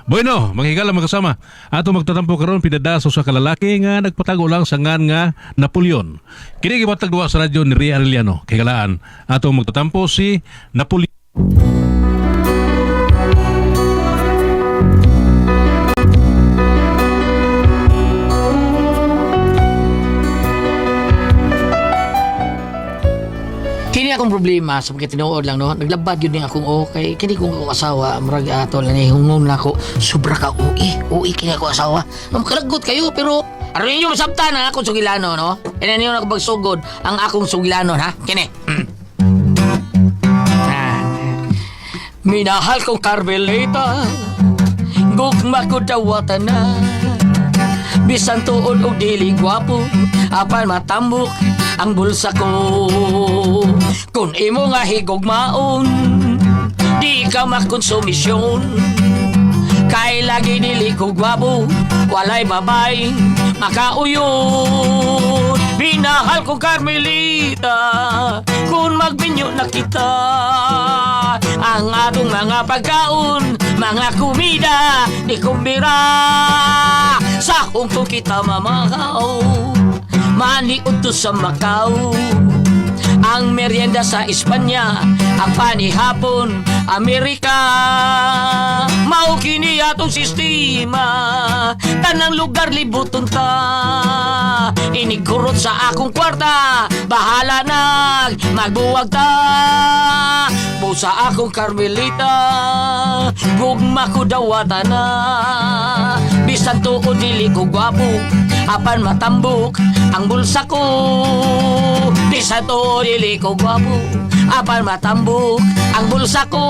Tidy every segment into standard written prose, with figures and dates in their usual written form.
Bueno, mga higala mga kasama, ato magtatampo karon pinadaso sa kalalaki nga nagpatago lang sa ngan nga Napoleon. Kini gibatag duwa sa radyo ni Ria Arellano. Kahigalaan, ato magtatampo si Napoleon. Kini akong problema sa pagkatinuod lang no. Naglabad yun ni akong okay. Kini kong akong asawa murag ato lang ni hungon na ako. Sobra ka ui. Ui kini ako asawa. Makalagot kayo pero aron ninyo masabtan ang akong sugilano no. Ina ninyo na pagsugod ang akong sugilano ha. Kini. Ah. Minahal kong Carmelita. Gugma ko dawatan na. Bisan tuod og dili gwapo, apan matambok ang bulsa ko. Kung imo nga higugmaon, di ka makonsumisyon. Kay lagi dili ko gwapo, walay babay makauyon. Minahal ko Carmelita, kung magbinyo na kita. Ang atong mga pagkaon, mga kumida, di kumbira. Sa Hong Kong kita mamakaw, maniud to sa Macau. Ang merienda sa Espanya, ang panihapon, Amerika. Mao kini atong sistema, tanang lugar libuton ta. Inigkurot sa akong kwarta, bahala na, magbuwag ta. Busa akong Carmelita, gugma ko dawata na. Bisan tuod dili ko gwapo, apan matambok ang bulsa ko. Bisan tuod dili ko gwapo, apan matambok ang bulsa ko.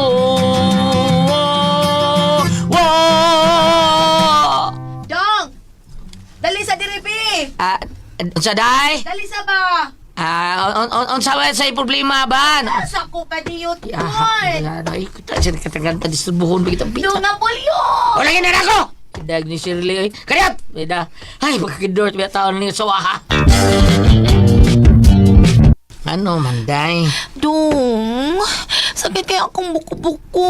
Wow! Dong! Dali sa diripi! Ah, unsa day? Dali sa ba? Ah, on unsa ba sa problema ba? Sa ko ka diyot Ah, ay, kita siya katagan pa distribuhon ba kitang pizza. Dong Napoleon! Wala gina na ako! Dag ni Shirley, oy. Kariat! Beda. Ay, pagkakidort, biya taon ni sawa ha. Ano, manday? Dong, sakit kaya akong buko-buko.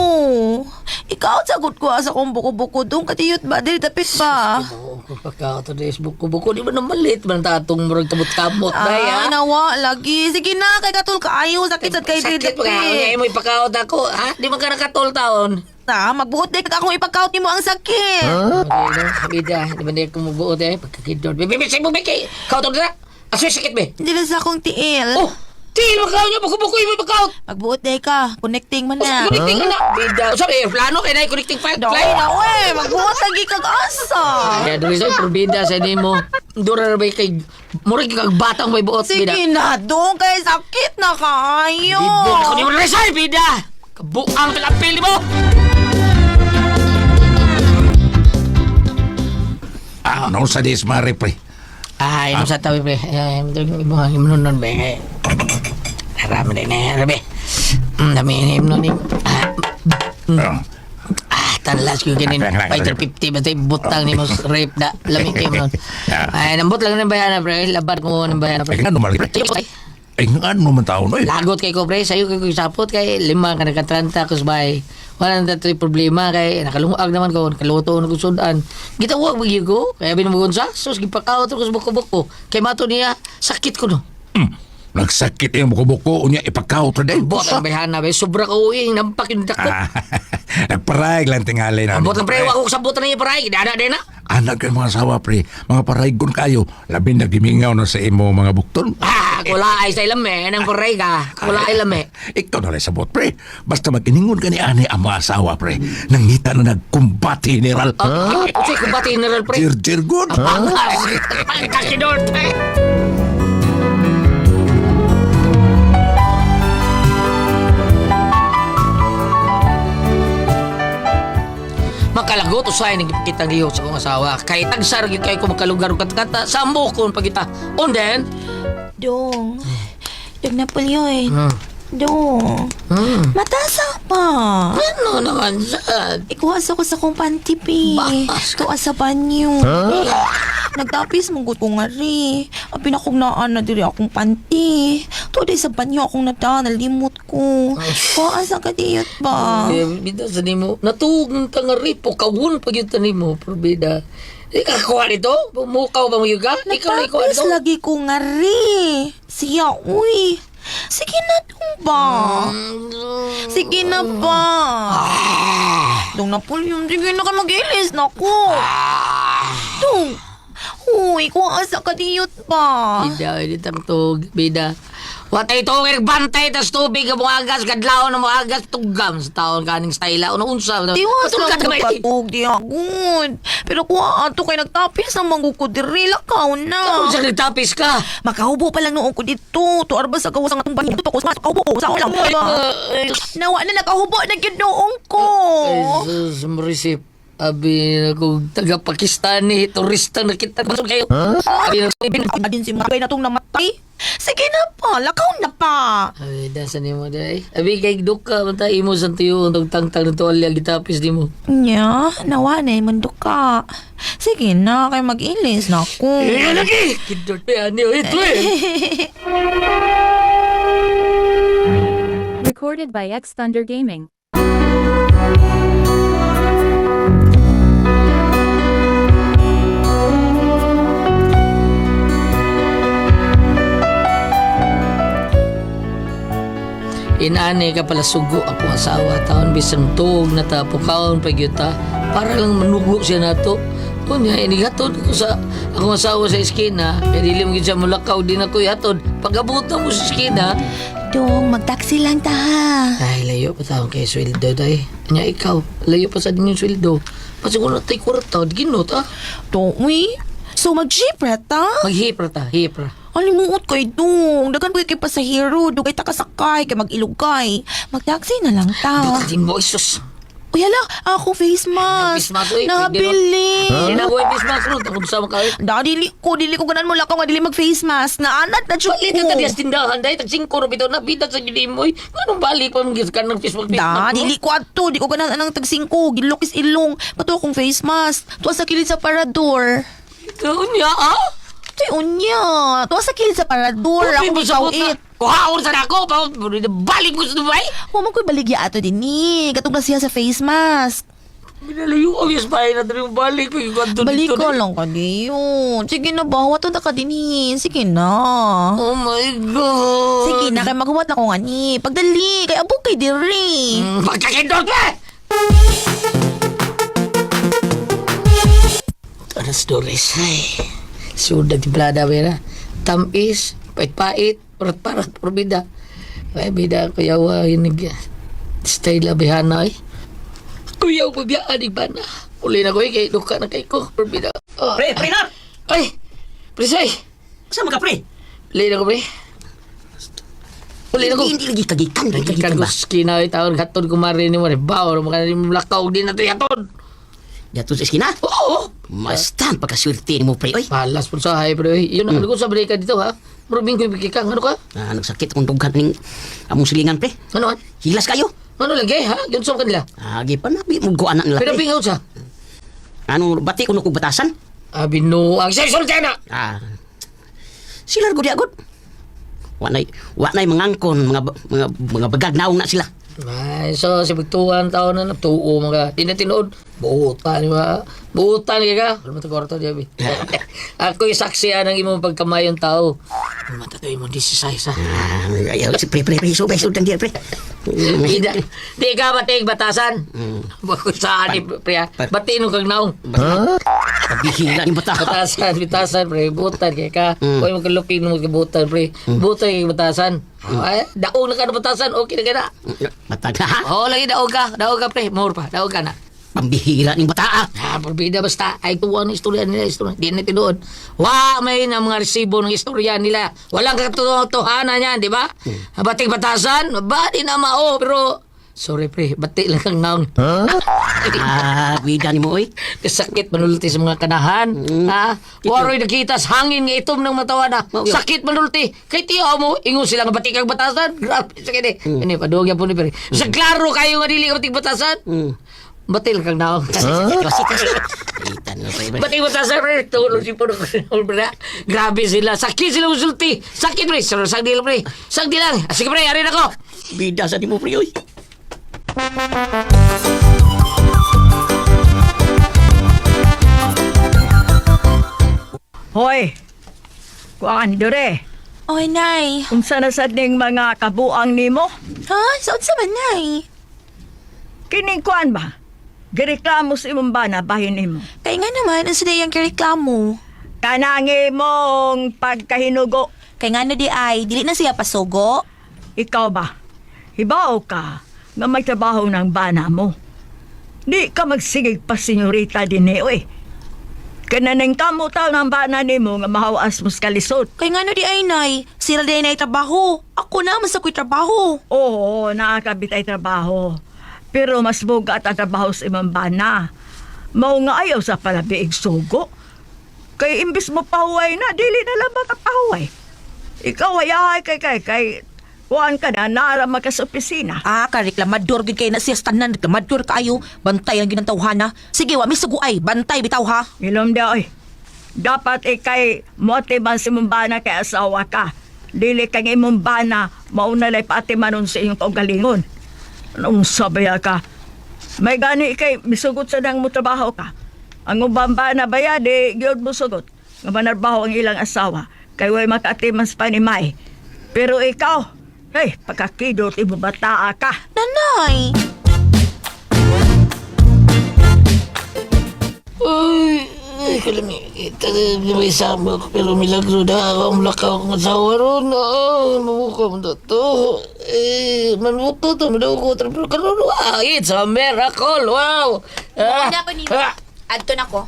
Ikaw sagot ko asa akong buko-buko dong. Katiyot ba? Dili tapit ba? Oo, kung pagkakato na is buko-buko, di ba na malit man tatong murag kamot-kamot, day, ha? Ah, nawa, lagi. Sige na, kay katul kaayo. Sakit sad kay dili Sakit pa ka. dapit. Mo ipakaot ako, ha? Di man ka nakatol taon. Na, magbuot di ka akong ipakaut nimo ang sakit. Okay, no? Bida, di ba di ako mabuot, eh? Pagkakidort. Bibi, bibi, bibi, kay! Kautot na! Asoy, sakit, be! Dili sa akong tiil. Oh! Tiil, magkaon niyo, buko-buko, yung ipakaot! Magbuot di ka. Connecting man na. Connecting ka na! Bida. Sabi, plano kay na connecting file. Dong, Fly. na, we. Magbuot lagi kag asa. Kaya dili sa probida sa nimo. Dura ra ba kay murag kag batang may buot bida. Sige na, dong. Kay sakit na kaayo. Ibon ako ni Rizal bida. Kabuang tilapil mo. Ah, no sa dis mare pre. Ay, no sa tawi pre. Ay, imo imo nun be. Harami din eh, rabe. Dami ni imo ni. Ah, Ah, tanlas ko ganin. Fighter 50 basta butang ni mo rape na lami kay mo. Ay, nambot lang ng bayan pre. Labat ko ng bayan pre. Ay, ngano man pre. Ay, ngano man taon oy. Lagot kay ko pre, sayo kay ko sapot kay lima ka nakatranta ko bay. Wala na tatoy problema kay nakalungag naman ko, nakaluto na ko sudan. Gitawag magyud ko, kaya binubugon sa sus gipakaot ko sa buko-buko. Kay mato niya sakit ko no. Nagsakit yung buko-buko unya ipakaot ra day. Bot ang bayhana bay, sobra ka uwing nampak yung dako. Ah, nagparay lang tingali na. Ambot lang pre, wa ko sabot na niya paray, dana dena. Anak kay mga asawa pre, mga paraygon kayo. Labi na gimingaw na sa imo mga bukton. Ah, kula ay sa ilame, nang paray ka. Kula ay lame. Ikaw na lang sabot pre. Basta mag-iningon ka ni ani ang mga asawa pre. Nangita na nagkumbati general. Ah, unsay kumbati general pre? Jir jir good. Pangas. Pangkakidort. Makalagot usay nang kitang lihok sa akong asawa. Kay tagsar gyud kay ko makalugar og katkata sa ambok kon pagita. And then, Dong. Dong Napoleon. Dong, matasa pa. Ano naman sad? Ikuha sa ko sa kong panty, pi. Bas. Tuwa sa banyo. Nagtapis mong ko nga ri. Ang pinakugnaan na diri akong panty. Tuwa sa banyo akong nata, nalimot ko. Kuha sa kadiyot ba? Eh, bida sa nimo. Natuog ng tangari po, kawun pag yun nimo, pero bida. Di ka kuha nito? Bumukaw ba mo yun ka? Ikaw na ikuha Nagtapis nito? lagi ko nga ri. Siya, uy. Sige na dong ba? Sige na ba? Dong Napoleon, sige na ka mag-ilis na ko. Dong, uy, kuha sa kadiyot ba? Bida, hindi tangtog, bida. Watay to, bantay tas tubig, ang mga agas, kadlaw ng mga agas, tugam sa taon kaning style, ano unsa. Tiwas Patulog lang ka ko kamay. patog, di agud. Pero kuha ato kay nagtapis ang manggo ko diri, lakaw na. Kung sa nagtapis ka. Makahubo pa lang noong ko dito. Tuar ba sa gawas ang atong banyo? Ko sa kahubo ko sa lang. Nawa na nakahubo na gyud noong ko. Ay, sus, marisip. Abi na kung taga Pakistani, turista na kita. Basog kayo. Abi na Na din si Mabay na tong namatay. Sige na pa, lakaw na pa. Abi, dasa ni mo day. Abi, kay duka, man ta imo sa tiyo, ang tangtang ng tuwalya, gitapis di mo. Nya, nawa na mundo ka. Sige na, kay mag-ilis na ako. Eh, lagi! Kindot pa yan, ito eh. Recorded by X Thunder Gaming. Inaanay ka pala sugo ako asawa taon bisan tuog na ta pukaon pag yuta para lang manugo siya nato. Unya inihatod ko sa akong asawa sa eskina kay dili mo gid siya mulakaw din ako ihatod. Pag-abot na mo sa eskina, Dong, magtaksi lang ta ha. ay layo pa taon kay sweldo day. Nya ikaw, layo pa sa inyong sweldo. Pasiguro tay kwarta, ginot ah. Dong, uy. So mag-jeep ta? Maghipra ta, hipra. Alimuot kay Dong. Dagan ko kay pasahero. Dugay ta kasakay, kay mag-ilugay. Magtaksi na lang ta. Dukatin mo, isus. Uy, hala, ako face mask. Face mask, uy, pwede Nabili. Hindi na ko face mask ron. Takot sa mga kayo. Da, dili ko ganan mo lakaw nga dili mag face mask. Naanad na jud Balik ko. na tadi sa tindahan dahil tag 5 bitaw na bida sa gid mo. Nganong balik pa mong ka ng Facebook face Da, mask mo? dili ko adto, di ko ganan anang tag 5, gilok is ilong. Kato akong face mask. Tuwa sa kilid sa parador. Ikaw niya ah. Tuy unya, tuwa sa kilid sa parador. Uy, Ako mo sa ikaw it. Kuhaon sa nako pa balik mo sa Dubai. Wa man ko'y baligya ato din ni. Katong na siya sa face mask. Binalayo ang yes pa na diri mo balik pag kwadto Balik dito. ko lang ka diyon. Sige na ba, wato na ka din. Sige na. Oh my God. Sige na, kay maghuwat na ko nga ni. Pagdali, kay abog kay diri. Pagkakindot pa! Aras Dores, ay. Sudah timplada ba na. Tampis, pait-pait, parat-parat, porbida. Ay, bida, kuyawa, hinig. Style abihana, ay. Kuyaw, pabiyaan, iba na. Uli na ko, eh, kay duka na kay ko, porbida. Oh. Pre, pre na! Ay, pre, say. Saan ka, pre? Uli na ko, pre. Uli na ko. Hindi, hindi lagi kagikan, lagi Kagikan kagikan ko ba? skina ay taon katod kumari ni mo bawo mo kanang lakaw din na to yaton. Yato sa eskina? Oo. Basta ang pagkaswerte mo, pre. Oy, Palas po sa hay pero yun ano ko sa ka dito ha. Murubing ko ibigay ano ka? ah, nagsakit akong dughan ning among silingan, pre. Ano an? Hilas kayo. Ano lagi ha? Yun sa kanila. Ah, pa na, mo guanan nila, Pero pre. pingaw sa. Ano, bati kuno kog batasan? Abi no, ang say sulti na. Ah, sila gud agod. Wa nay mangangkon, mga bagag naong na sila. Ay, so si Bigtuan taon na tuo mga di na tinuod. Buutan ni ba? Buutan kay ka. Wala mo to kwarto diya bi. Ako yung saksi ang imong pagkamayong tao. Mata to imong 16 ha. Ah, ayaw, si pre, pre, pre, so, pre, so, pre, pre. Ida, di ka batig batasan. Bako saan ni pre. ah. Bati nung kag naong. Pabihira ni bata. Batasan, bitasan pre, butan kay ka. Uy magkalupin mo butan pre. Butan kay batasan. Ay, daog na ka na batasan, okay na ka na. Bata na, ha? Oo, lagi daog ka, daog ka pre, more pa, daog ka na. Pambihira ni bata, ah. Ah, porbida basta ay tuwa ng istorya nila, istorya. Di na tinuod. Wa may na mga resibo ng istorya nila. Walang katotohanan yan, di ba? Bating batasan, ba di na mao, pero Sorry pre, bati lang kang naong. Ah, bida ni mo oy. Kasakit manulti sa mga kanahan. Ha? Waroy nakita sa hangin nga itom ng matawa na. Mao yun. Sakit manulti. Kay tiyo mo, ingon sila nga batik ang batasan. Grabe sa kini. Ini paduog yan po ni pre. Sa klaro kayo nga dili ka batik batasan. Bati lang kang naong. Klase klase. Itan mo pre. Batik batasan pre. Tulog si Puno pre. Grabe sila. Sakit sila musulti. Sakit pre. Sagdi lang pre. Sagdi lang. Ah, sige pre, arin ako. Bida sa nimo pre oy. Hoy! Kuan dure. Oy, Nay. Unsa na sad ning mga kabuang nimo? Ha? Sa unsa man, Nay? Kining kuan ba? Gireklamo sa imong bana bahin nimo. Kay nga naman, ang sila yung kireklamo. Kanang imong pagkahinugo. Kay nga na di ay, dili na siya pasugo. Ikaw ba? Hibaw ka nga may trabaho ng bana mo. Di ka magsigig pa senyorita din eh, oy. Kananing kamo taw ng bana nimo nga mahawas mo sa kalisod. Kay nga na di ay, Nay, sila di ay nay trabaho. Ako na, mas ako'y trabaho. Oo, nakakabit ay trabaho. Pero mas bugat ang trabaho sa imong bana. Mao nga ayaw sa palabiig sugo. Kay imbis mo pahuway na, dili na lang makapahuway. Ikaw ay kay kay kay kuan ka na, naara ka sa opisina. Ah, ka reklamador gid kay na siya sa tanan, reklamador kaayo. Bantay ang ginantawhana. Sige, wa mi suguay, bantay bitaw ha. Ilom daw eh. Dapat ikay motiman si imong bana kay asawa ka. Dili kang imong bana, mauna lay paatimanon sa iyong kaugalingon. Anong sabaya ka? May gani ikay, misugot sa nang mo trabaho ka. Ang ubang bana baya, di gyud mo sugot. Nga manarbaho ang ilang asawa. Kay way makaatiman sa panimay. Pero ikaw, hey, pagkakidot, ibubataa ka. Nanay! Uy, ay, kalami. Ito, may sama ko, pero milagro na ako. Ang lakaw akong asawa ron. Oh, mamuka mo na to. Eh, manuto to, manuto to. Pero karoon, ah, it's a miracle. Wow. Ah, Una ko nimo. ah. Adto na ko.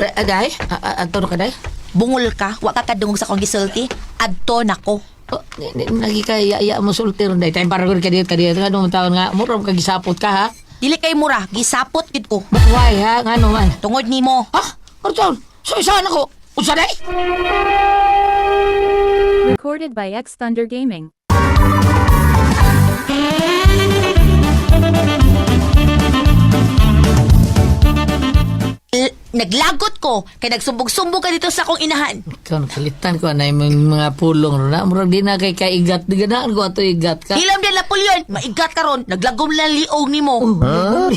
Aday, ato na ka, day? Bungol ka, wa ka kadungog sa akong gisulti. Adto na ko. Oh, lagi ka, iya mo sulti ron, day. Time para ko ka dito, ka dito. Ano mo taon nga, mura mo kagisapot ka, ha? Dili kay mura, gisapot gid ko. But why, ha? Nga naman? Tungod nimo. Ha? Ano taon? So, isaan ako? Unsa, day? Recorded by X Thunder Gaming. Naglagot ko kay nagsumbog-sumbog ka dito sa akong inahan. Ikaw, nakalitan ko na yung mga pulong ron na. Murag di na kay kaigat. Di ganaan ko ato igat ka. Hilam din Napoleon, maigat karon, naglagom lang liog nimo. Huh?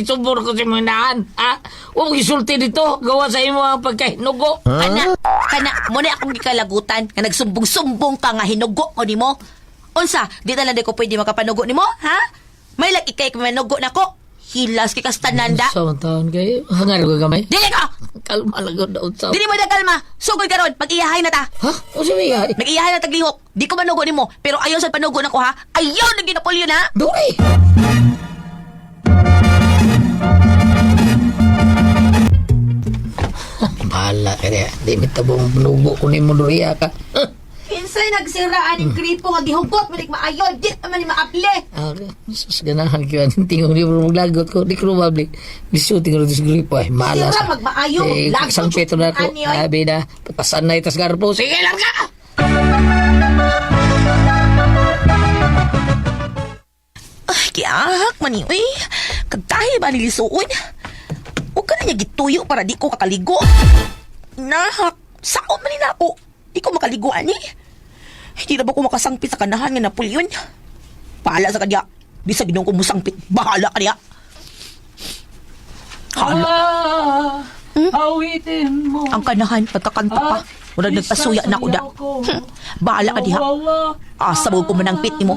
Subor ko si Manaan. Ha? Huwag isulti dito. Gawa sa imo ang pagkahinugo. Kana, kana mo na akong gikalagutan nga nagsumbong-sumbong ka nga hinugo ko nimo. Unsa, di na lang di ko pwede makapanugo nimo, ha? May lag ikay manugo nako. Hilas kay kastananda. Sa taon kayo. Hangar ko gamay. Dili ka! Kalma lang ko daw sa. Dili mo na kalma. Sugod karon, pag-iyahay na ta. Ha? O siya ay. Nag-iyahay na taglihok. Di ko manugo nimo, pero ayaw sa panugo nako ha. Ayaw na Napoleon ha. Duri! Bahala ka niya. Di mitabong panugo ko ni mo duri ka. Huh? Kinsay nagsira aning gripo nga gihugot manik maayo, di man ni maable. Ah, sus ganahan kayo. Tingog ni mo maglagot ko. Di ko probably. Bisuting ko rin sa gripo ay. Malas. Sira, magmaayo, Eh, maglagot, isang peto na ako. ani, oy. Abi na. Pasan na itas garpo. Sige lang ka! Ay, kiahak man ni, uy. Kagtahi ba ni lisuon? Huwag ka na niya gituyo para di ko kakaligo. Nahak, saon man ni nako. Di ko makaligo ani. Hindi na ba ko makasangpit sa kanahan nga Napoleon? Bahala sa kanya. Di sa ginong ko musangpit. Bahala ka niya. Hala, Awitin mo. ang kanahan, pagkakanta pa. Murag nagpasuya na ko da. Bahala ka diha. Asa mo ko manangpit nimo.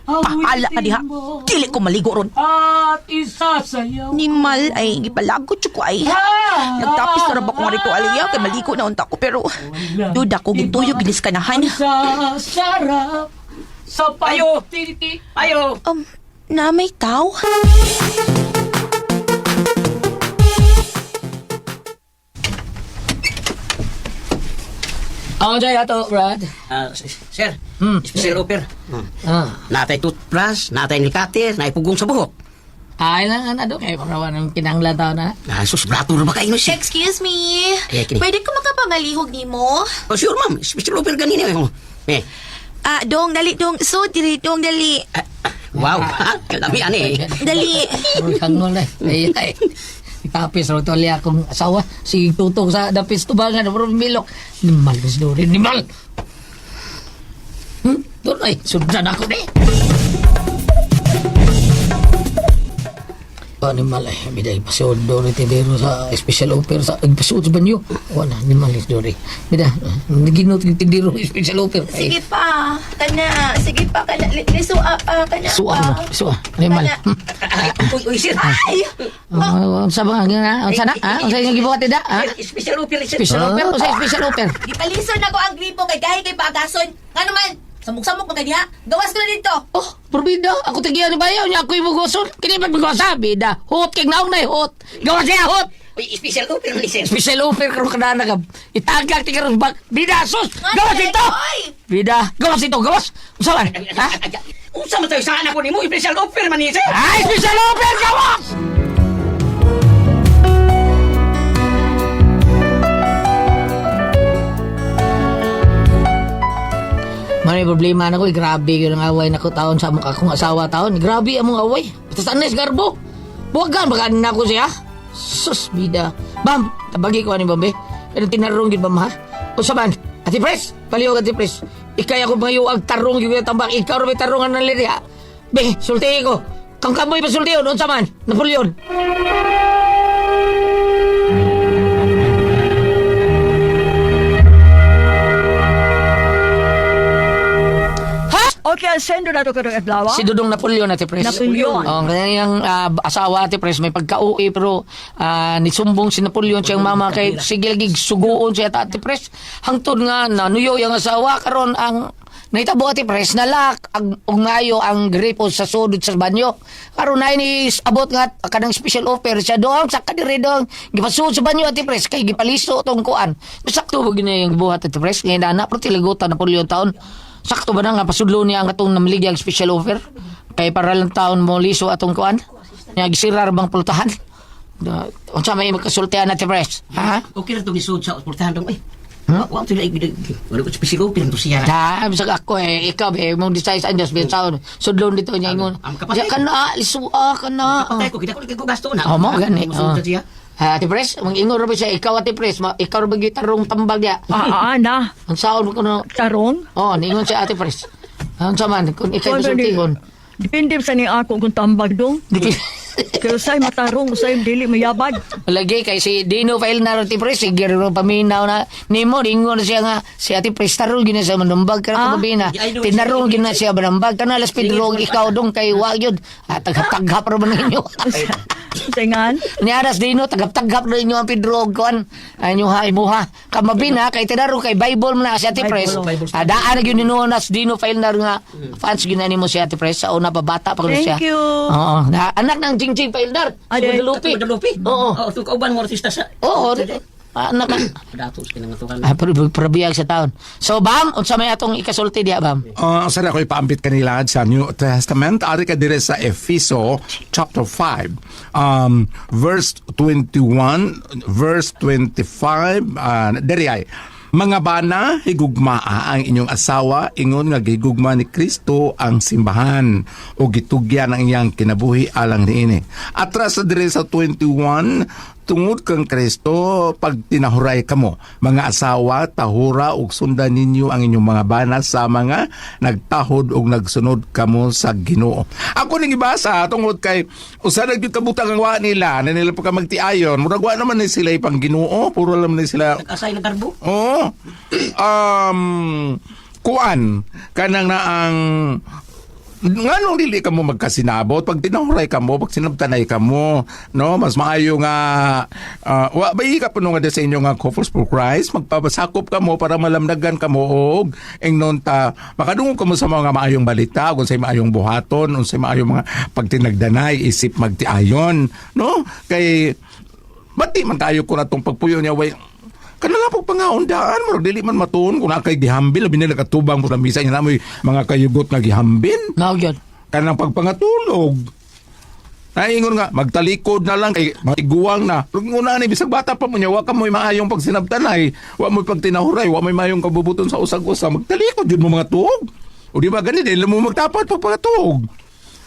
Bahala ka diha. Dili ko maligo ron. At isasayaw. Ni Mal ay gipalagot ko ay. Nagtapis na ra ba kong ritual iya kay maliko na unta ko pero duda ko gituyo gilis kanahan. Sa sarap. Sa payo. Ayo. Na may tao. Ako dyan ato, Brad. Ah, sir, special offer. Ah. Natay toothbrush, natay nail cutter, naay pugong sa buhok. Ay lang, ano, kaya parawan ng kinanglan tao na. Ah, sus, brato na ba kayo sir? Excuse me. Eh, kini. Pwede ko makapamalihog nimo? Oh, sure, ma'am. Special offer ganina. Eh, Ah, dong, dali, dong. So, dili, dong, dali. ah, ah, wow, kalami, ani eh. Dali. Hangol na. Ay, ay. Itapis raw ito akong asawa. Si tutong sa dapis tubangan. Pero milok. Nimal, Miss Dory. Nimal! Doon ay, sundan ako ni. Oh, nimal ay. Biday, pasiod Dory Tindero sa special offer sa pasuod sa banyo. Wala, nimal is Dory. Bida, naginot yung Tindero special offer. Ay, Sige pa. Kana. Sige pa. Kana. Lisua pa. Kana Suwa pa. mo. Suwa. Nimal. Kana. Ay, uy, uy, sir. Ay! Oh, unsa ba nga? Unsa na? Ha? Unsa inyong gibuhat da? Ha? Sir, special offer, sir. Special offer? Unsa special offer? Gipalison na ko ang gripo kay gahi kay paagason. Nga naman, samok-samok man kay diha. Gawas ko na dito. Oh, purbida. Ako tagiyan ni bayaw niya. Ako ibugoson. Kini pag magwasa, bida. Hot kay naong na hot. Gawas siya, hot. Uy, special offer ni sir. Special offer karon kadana ka. Itagak ti karon bak. Bida sus. Nga, Gawas ito. oy! Bida, gawas ito, gawas. Unsa man? Ha? Unsa man tayo sa anak ko nimo, special offer man ni sir. Ay, special offer gawas. May problema na ko, eh. Grabe yun ang away na ko taon sa among akong asawa taon. Grabe among away. Basta sa garbo. Buwagan, baka na ko siya. Sus, bida. Bam, tabagi ko ani Bambe. Pero tinarong gid bam ha. Usa man, Ati Pres, palihog Ati Pres. Ikay ako mayuag tarong yung tambak. Ikaw ra may tarong ang naliri ha. Be, sulti ko. Kang kamoy pa sulti yun, unsa man, Napoleon. Okay, sendo na to karong adlaw. Si Dudong Napoleon, Ate Pres. Napoleon. Oh, kaya yung asawa, Ate Pres, may pagka-uwi, pero nisumbong si Napoleon siyang mama kay sige lagi suguon siya ta, Ate Pres. Hangtod nga nanuyo yung asawa karon ang nahitabo Ate Pres nalak ang ug maayo ang gripo sa sudod sa banyo. Karon na ini abot nga kanang special offer siya doon sa kadiri doon gipasuod sa banyo Ate Pres kay gipaliso tong kuan. Sakto ba gina yung buhat Ate Pres ngayon na pero tilagutan Napoleon taon. Sakto ba na nga pasudlo niya ang atong namaligya special offer? Kay para lang taon mo liso atong kuan? Nya gisirar bang pultahan? Unsa may makasultihan Ate Pres? Ha? Okay ra to gisud sa portahan dong. Ay. Wa to lagi wala ko special offer to siya. Ha, bisag ako eh, ikaw eh, mong decide sa Diyos, biyan saon. Sudlon dito niya ingon. Ang kapatid. Ya kana, lisua kana. Patay ko kita ko lagi ko gasto na. Oh, mo gani. Musulod Oh. siya. Ha, Ate Pres, mangingon ra ba siya ikaw Ate Pres, ikaw ra ba gitarong tambag ya? Ah, ah, na. Ang saon ko no. Tarong. Oh, niingon siya Ate Pres. Unsa man kung ikaw Ano ni- misultihon. Depende sa ni ako kung tambag dong. Kaya usay matarong, usay dili mayabag. Lagi kay si Dino Fail na Ate Pres, sige ro paminaw na nimo ningon siya nga si Ate Pres tarong gina siya manumbag kana Ah? kabina. Ay, no, Tinarong gina siya manambag kana las Pedro ikaw dong kay wa gyud. Ah, taghap-taghap ra man ninyo. Tingan. Ni Aras Dino tagap-tagap na inyo ang Pedro og kuan anyo ha imuha kamabina kay tinarong kay Bible man na si Ate Pres. Bible, Ah, daan na gyud ni nas Dino Fail na nga fans gyud na nimo si Ate Pres sa una pa bata pa kuno Thank siya. you. Oo, na, anak ng Jingjing Failnar. Ade. Guadalupe. Guadalupe. Oo. Oh, to kauban mo artista sa. Oo. Anak na. Dato sa kinangatukan. Ah, pero probiyag sa taon. So, Bam, unsa may atong ikasulti diha, Bam? Sana ko ipaambit kanila sa New Testament. Ari ka dire sa Efeso chapter 5, verse 21, verse 25, diri ay, mga bana, higugmaa ang inyong asawa, ingon nga gihigugma ni Kristo ang simbahan o gitugyan ang iyang kinabuhi alang niini. Atras sa dire sa 21, tungod kang Kristo, pag tinahuray kamo, mga asawa, tahura ug sundan ninyo ang inyong mga bana sa mga nagtahod ug nagsunod kamo sa Ginoo. Ako ning ibasa tungod kay usa na gyud kabutang ang wa nila, na nila pa ka magtiayon, murag wa naman ni sila ipang Ginoo, puro lang ni sila. Nag-asay na garbo. Oo. Kuan kanang na ang nganong dili ka mo magkasinabot pag tinahuray ka mo pag sinabtanay ka mo, no, mas maayo nga wa ba ka puno nga sa inyo nga Couples for Christ, magpapasakop ka mo para malamdagan ka mo og ingnon ta makadungog ka mo sa mga maayong balita ug unsay maayong buhaton, unsay maayong mga pagtinagdanay isip magtiayon, no, kay bati man kayo ko na tong pagpuyo niya way. Kanang pagpangaundaan mo dili man matuon kung naa kay gihambil, labi na nakatubang mo sa misa niya na mo'y mga kayugot nga gihambin. Mao gyud. Kanang pagpangatulog. Naingon nga, magtalikod na lang kay matiguang na. Pero kung una ni bisag bata pa mo niya, wa ka mo'y maayong pagsinabtanay, wa mo'y pagtinahuray, wa mo'y maayong kabubuton sa usag-usa, magtalikod yun mo mga tuog. O di ba ganit, dili mo magtapat pagpagatuog.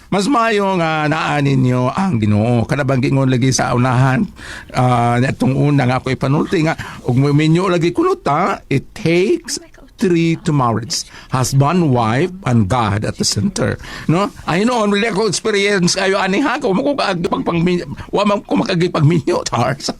Mas maayo nga naa ninyo ang Ginoo. Kana bang giingon lagi sa unahan, atong una nga ako ipanulti nga ug minyo lagi kunuta, it takes three to marriage. Husband, wife, and God at the center. No? Ay noon, wala ko experience kayo ani ha ko mo ko kaagipag wa man ko makagipagminyo, Charles.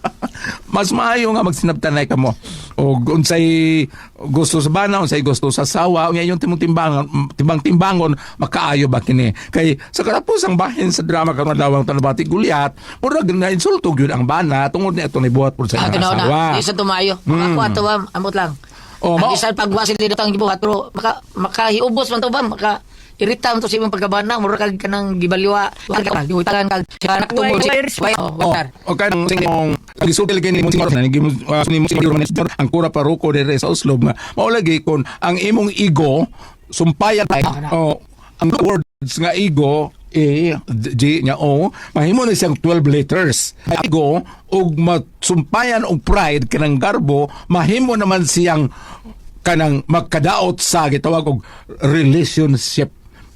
Mas maayo nga magsinabtanay kamo. Og unsay gusto sa bana, unsay gusto sa sawa, unya yung timong timbangan, timbang-timbangon makaayo ba kini. Kay sa katapusang bahin sa drama karon adlaw ang Tanabati Gulyat, murag na insulto gyud ang bana tungod ni ato ni buhat pud sa Ah, iyang tinaw na. asawa. Di sa tumayo. Ako ato ba, amot lang. Oh, Ang mao- bisan pagwasin dito ang gibuhat pero makahiubos man to ba, maka irita man to sa imong pagkabana, mura kag kanang gibaliwa, wa ka gihutangan kag sa anak tungod si Why- Why- oh, Oh, water. okay nang sing gisulti lagi ni Monsignor na ni Monsignor ang kura paroko dire sa Oslob nga mao lagi kon ang imong ego sumpayan ay oh, ang words nga ego A G nya O mahimo na siyang 12 letters. Ego ug masumpayan og pride kanang garbo mahimo naman siyang kanang magkadaot sa gitawag og relationship.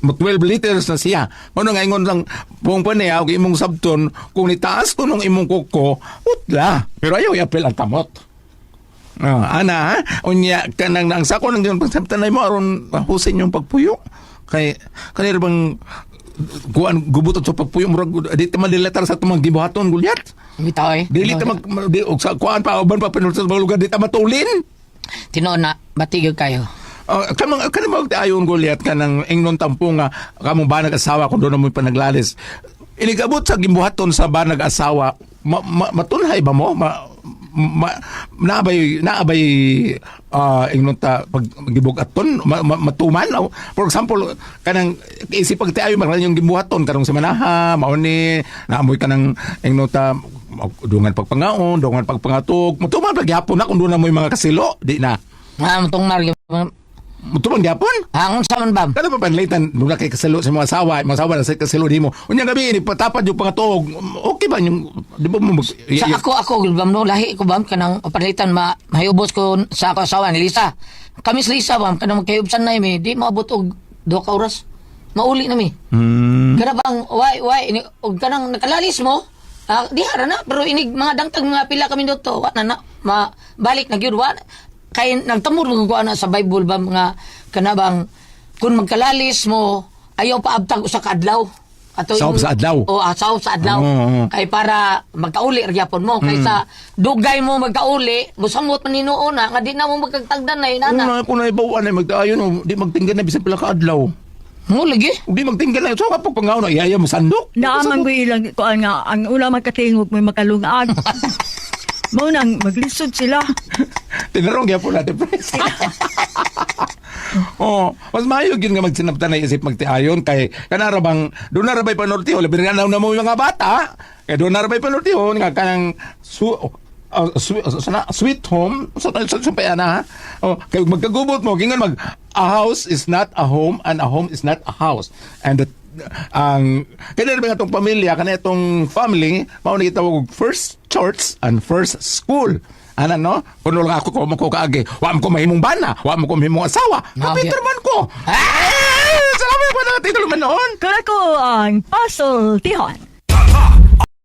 Mo 12 liters na siya. Mano nga ingon lang buong paneya og imong sabton kung nitaas ko nung imong kuko, utla. Pero ayaw iapil ang kamot. Ah, ana ha? Unya kanang ang sako nang pagsabtan mo aron mahusin yung pagpuyo. Kay kanira bang kuan gubutot sa pagpuyo murag di ta madilatar sa tumang gibuhaton gulyat. Bitaw eh. Dili ta mag di, og sa kuan pa uban pa pinulot sa mga lugar di ta matulin. Tinuod na, batigog kayo. Kamang kanang mag ayon gulyat kanang ingnon tampo nga kamong banag asawa kung doon mo panaglalis. Inigabot sa gimbuhaton sa banag asawa, matunhay ba mo? Ma, ma, naabay naabay ingnon ta pag gibug-aton matuman. O, for example, kanang isip pag tiayo maglan yung gimbuhaton karong semanaha mao ni naamoy kanang ingnon ta dungan pagpangaon, dungan pagpangatog, matuman pag gyapon na kung doon na mo mga kasilo, di na. Nga mutong mar Matuman gyapon. Hangon sa man bam. Kada pa panlitan, nung kay kasalo sa mga asawa na sa kasalo nimo. Unya gabi ni patapad yung pangatuog. Okay ba yung di ba mo mag, Sa ako ako bam no lahi ko bam kanang palitan ma mahiubos ko sa ako asawa ni Lisa. Kami sa Lisa bam kanang magkayubsan na mi di maabot og 2 ka oras. Mauli na mi. Kana bang why ini og kanang nakalalis mo? Ah, di hara na pero inig mga dangtag mga pila kami dito wa na na ma balik na gyud wa kay nagtamor mo ko ana sa Bible ba mga kana bang kung magkalalis mo ayaw paabtag usa ka adlaw. Ato Saop sa adlaw. O, saop sa adlaw. Oo, oo. Kay para magkauli ra gyapon mo kaysa dugay mo magkauli musamot man hinuon na nga di na mo magkagtagdan na yun ana. Una ko na ibawan ay magdaayon oh, di magtinggan na bisan pila ka adlaw. Mo lagi. Di magtinggan na so kapag pangaon iyaya mo sandok. Naaman ko ilang kuan nga ang una makatingog may makalungag. Mao nang maglisod sila. Tinarong gyapon natin pres. Oh, mas maayo gyud nga magsinabtan na isip magtiayon kay kanara bang doon na ra bay panortiho labi na na mo yung mga bata. Kay doon na ra bay panortiho nga kanang sweet home sa pa na ha. Oh, kay magkagubot mo gingon mag a house is not a home and a home is not a house. And the, ang kani ba itong pamilya kani itong family mao ni gitawag og first church and first school. Ana no? Kuno lang ako ko mo ko kaagi. Wa mo ko mahimong bana, wa mo ko mahimong asawa. Ah, Kapitro man ko. Ah! Salamat po na titulo man noon. Kaya ko ang puzzle tihon.